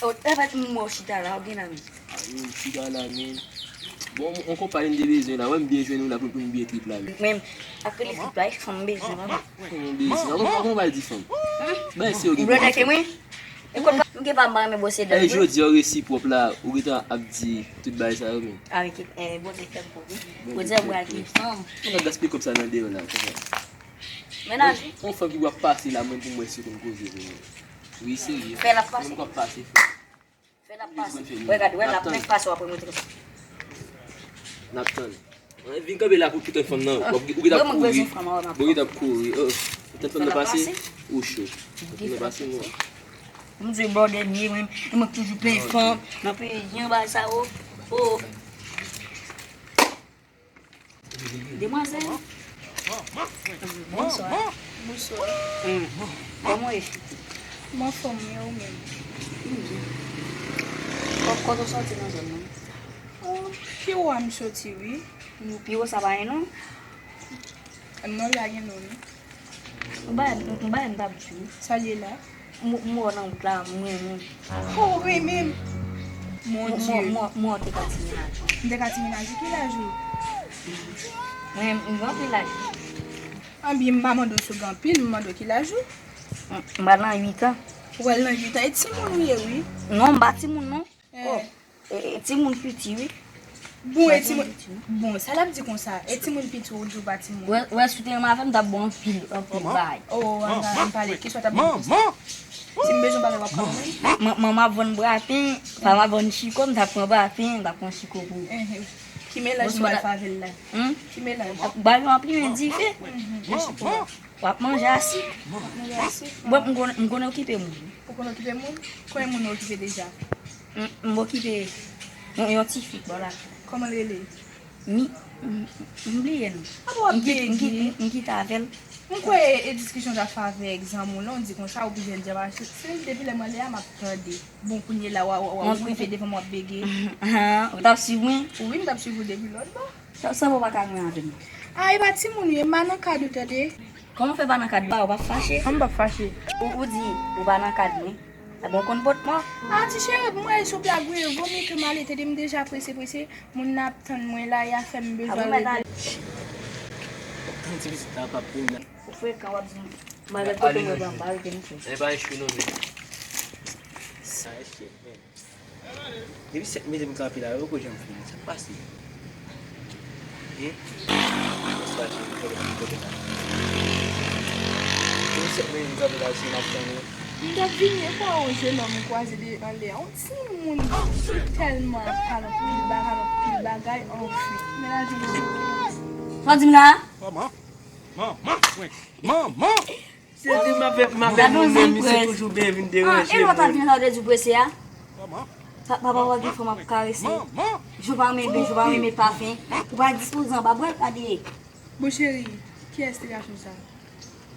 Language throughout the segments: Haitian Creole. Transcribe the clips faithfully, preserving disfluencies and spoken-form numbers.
Ou pa di m wè w chita la, ou gen la menm. A, menm chita la, menm. Bon, yon konpayi m te bezwen la, wè m byen jwenn ou la pou, pou m byen trip la, menm. Menm, ak li trip la, e fanm bezwen, papa. Fanm bezwen, avan, avan w al di fanm. Bay serye, ou gen. Ou gen pa m pa renmen bwose dan. Jodi a, ou resi pwòp la, ou gentan ap di tout bagay sa yo, menm. A, men, Bondye fè m pou ou. Bondye, m pral gen fanm. Ou pa gaspiye kòb sa nan deyò la, konsa. Mennaj. Yon fanm ki w ap pase la, mwen pou mwen si konn koze pou mwen. Wi, serye. Fè l ap pase. Fanm k ap pase, fè. Fè l ap pase. Wè, gade, wè, l ap menm pase, w ap remonte konsa. N ap tann. Vin kanpe la pou tout fanm nan. W ap, ou gentan ap kouri. Ou gentan ap kouri. Oh, tout fanm nan pase. Ou cho. Tout fanm nan pase, mwen. M di, bò dènye, mwen, mwen toujou plen fanm. Nan peyi, anba sa, oh. Oh. Demwazèl. Bonswa. Bonswa. Kòman w ye? M anfòm, men ou menm? Kot, kot ou soti nan zòn nan? Oh, pi wo a m soti, wi. Pi wo sa pa gen non? Non, li pa gen non, non. Yon bagay, yon bagay m t ap di w. Sa l ye la? M, m wè w nan wout la, m renmen w. Oh, ou renmen m? Mon Dye. M, m, m wè w te ka ti menaj ou. M te ka ti menaj ou? Ki laj ou? Mwen, m gen anpil laj. Anbyen, m pa mande w si w gen anpil, m mande w ki laj ou. M, m pral nan uit an. Ou pral nan uit an? E timoun ou ye, wi. Non, m pa timoun, non. Eh. Oh. E, e, timoun piti, wi. Bon, e timoun piti, wi. Bon, sa l ap di konsa, e timoun piti ou di w pa timoun. Wè, wè, si w te renmen avè m, m t ap ba w anpil, anpil bagay. Oh, ann, ann pale, kisa w t ap di konsa? Si m bezwen bagay, w ap ba mwen? Mwen, mwen, m ap vann brapen, pa m ap vann chiko, m t ap pran brapen, m t ap pran chiko pou ou. Enhen. Ki melanj ou pral fè avè l la? Ki melanj? Bagay yo anpli men dife. Mhm. E chiko a? W ap manje asik. W ap manje asik. Bon, m konnen, m konnen okipe moun. Ou konn okipe moun? Konbyen moun ou okipe deja? M, m okipe yon, yon ti fi bò lakay. Kòman l rele? Mi, m, m bliye non. Apa w ap bege? M kit-, m kit-, m kite avè l. M kwè e diskisyon w t ap fè avèk zanmi w lan, w di konsa, ou oblije di, se depi lè m ale a, m ap tande. Bon, kounye la, w a, w a, w a, ou rive devan m, w ap bege. Ou t ap swiv mwen? Wi, m t ap swiv ou depi lòt bò. Sa, sa w pa ka gen avè m? A, e pa timoun ou ye, m pa nan kad ou, tande. Kòman w fè pa nan kad mwen? Ou p ap fache? An, m p ap fache. Ou, ou di ou pa nan kad mwen. Ebyen, ou konn pòt mò? A, ti cheri, m wè sou blag, wi, vo mye ke m ale, tande, m deja prese, prese. Moun nan ap tann mwen la, y a fè m bezwen rete. Tann ti pitit la p ap vin la. Ou frekan, w ap di m, m al kote mwen, m pa rete m fè. E pa echwe non, men. Sa echwe, men. Depi sèt mete m kanpe la, yo poko janm fini. Sa k pase? Hein? Bonswa, cheri. Kòman w ye? Depi sèt mete m kanpe la, se m ap tann ou. M t ap vini, e kwa yon jennonm m kwaze de anlè a. Yon timoun ki tèlman ap pale anpil bagay, anpil bagay, anfen. Mennaj mwen. Sa w di m la? Manman! Manman mwen! Manman! Se di m ap fè, m ap fè moun menm, misye toujou byen vin deranje mwen. E lòt a vin sa w te di w prese a? Pa, papa w gen fanm ap karese. Jou pa renmen, jou pa renmen pafen. Ou pa dispoze anba bwèl, pa bliye. Bon, cheri, kiyès te gason sa?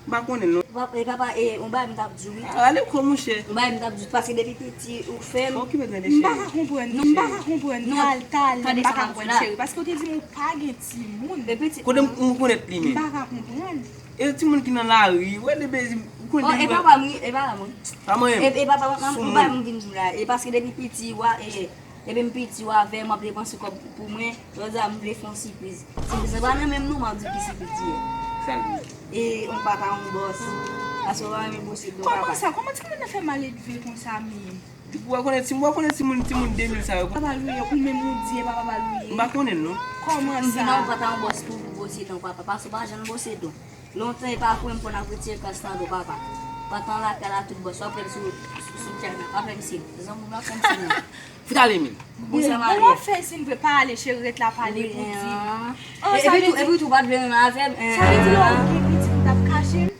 M pa konnen l non. Papa, e papa, e, yon bagay m t ap di w, wi. Rale kò, monchè. Yon bagay m t ap di w, paske depi piti, ou fè m. Okipe tande, cheri. M pa ka konprann, non, m pa ka konprann. Talè, talè, m pa ka konprann, cheri. Paske w te di m ou pa gen timoun. Kote m, m konnen li menm? M pa ka konprann. E timoun ki nan lari, wè de bezi, ou konn. Oh, e papa m, wi, e papa m, wi. Pa mwen. E, e papa m, m, m pa m vin di w la. E paske depi piti, wa, e, depi m piti, w avè m, w ap depanse kòb pou mwen. Jodi a, m vle fè yon sipriz. Sipriz nan pa nan men m non, m ap di w ki sipriz li ye. Sa l ye? E, yon papa, yon bòs. Paske w pa renmen bwose do papa. Kòman sa? Kòman timoun nan fè maledve konsa menm? Ou pa konnen timoun, ou pa konnen timoun, timoun de mil sa yo. Papa Louis, ou menm ou di e pa papa Louis. M pa konnen l non. Kòman sa? M di non, ou pa ta yon bòs pou, pou bwose do papa, paske w pa janm bwose do. Lontan e pa pou m konn ap retire kras nan do papa. Pantan lakay la tout bòs, w ap wè l sou, sou, sou tè nan. Pa fè misye. Zanmi w la fè misye non. Fout ale menm. Bon, w ap fè si m vle pa ale, cheri, ret la pale pou di. Epi tou, epi tou, w pa t vle renmen avè m. Sa vle di lè w gen pitit, ou t ap kache m?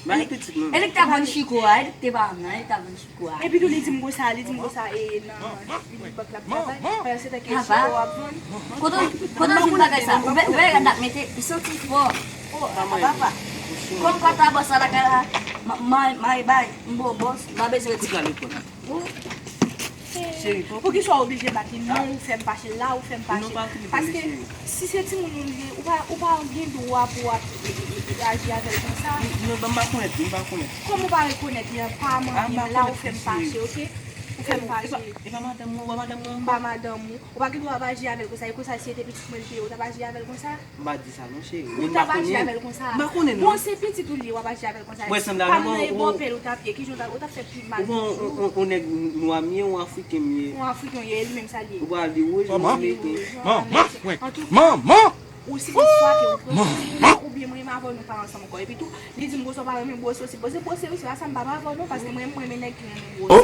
Ba li pitit mwen. E li k t ap vann chiko a, e li k te pa nan, e li k t ap vann chiko a. Epi tou li di m konsa, li di m konsa, e nan, li di bank l ap travay, pandan se tan ke chiko w ap vann. Kote, kote w jwenn bagay sa? Ou vè, ou vè rad la mete, li santi fò. Oh, papa. Kòm papa bòs la lakay la, ma, ma, ma, bay, m bo bòs, m pa bezwen di. Ou, cheri, poukisa w oblije bat li? Non, ou fè m fache la, ou fè m fache. Paske si se timoun ou ye, ou pa, ou pa gen dwa pou w ap, e, e, e, aji avè l konsa. Non, ban m pa rekonèt li, m pa rekonèt. Kòm ou pa rekonèt li, pa manyen m la, ou fè m fache, oke? Fè m fache. E pa madanm mwen, ou pa madanm mwen. M pa madanm ou. Ou pa gen dwa ap aji avè l konsa. E konsa, si se te pitit mwen li te ye, ou t ap aji avè l konsa? M pa di sa non, cheri. Ou t ap aji avè l konsa? M pa konnen non. Bon, se pitit ou li ye, w ap aji avè l konsa. Mwen sanble avè mwen. Pa nan e bòpè l ou t ap ye. Kijan ou t ap fè pi mal toujou? Ou bon, ou nèg nwa m ye, ou afriken m ye. Ou afriken ye, li menm sa li ye. Ou pa li wouj, ou mete. Manman! Manman! Ou se istwa ke ou pran oubyen mwen menm avè w nou pa ansanm ankò. Epi tou, li di m konsa w pa renmen bwose osi. Bwose, bwose wi, se pa sa m pa avè w non, paske mwen, mwen renmen nèg ki renmen bwose.